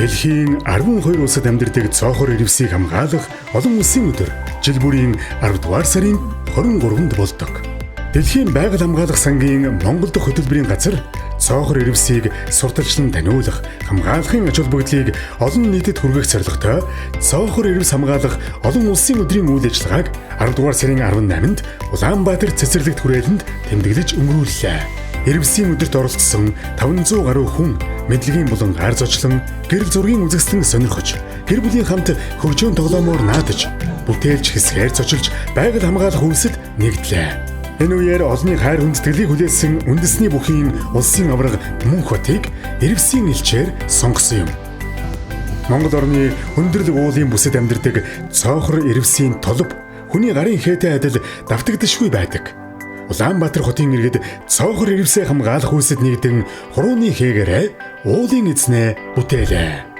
Дэлхийн 12 улсад амьдардаг цоохор ирвсийг хамгаалах олон улсын өдөр жил бүрийн 10 дугаар сарын 23-нд болдог. Дэлхийн байгаль хамгаалах сангийн Монгол дахь хөтөлбөрийн газар цоохор ирвсийг сурталчлан таниулах, хамгаалахын ач холбогдлыг олон нийтэд хүргэх зорилготой цоохор ирвс хамгаалах олон улсын өдрийн үйл ажиллагааг 10 дугаар сарын 18-нд Улаанбаатар цэцэрлэгт хүрээлэнд тэмдэглэж өнгөрүүллээ. Ирвсийн өдөрт оролцсон 500 гаруй хүн мэдлэгийн булангаар зочлон, гэрэл зургийн үзэсгэлэн сонирхож, гэр бүлийн хамт хөгжөөн тоглоомоор наадаж, бүтээлч хэсгээр зочилж байгаль хамгаалах үйлсэд нэгдлээ. Энэ үеэр олонний хайр хүндэтгэлийг хүлээсэн үндэсний бүхийн улсын аварга Мөнх хотыг Ирвсийн элчээр сонгосон юм. Монгол орны өндөрлөг уулын бүсэд амьдардаг цоохор ирвсийн толб хүний гарын хээтэй адил давтагдашгүй байдаг. Улаанбаатар хотын иргэд цоохор ирвсээ хамгаалах үйлсэд нэгдэн хурууны хээгээрээ уулын эзнээ бүтээлээ.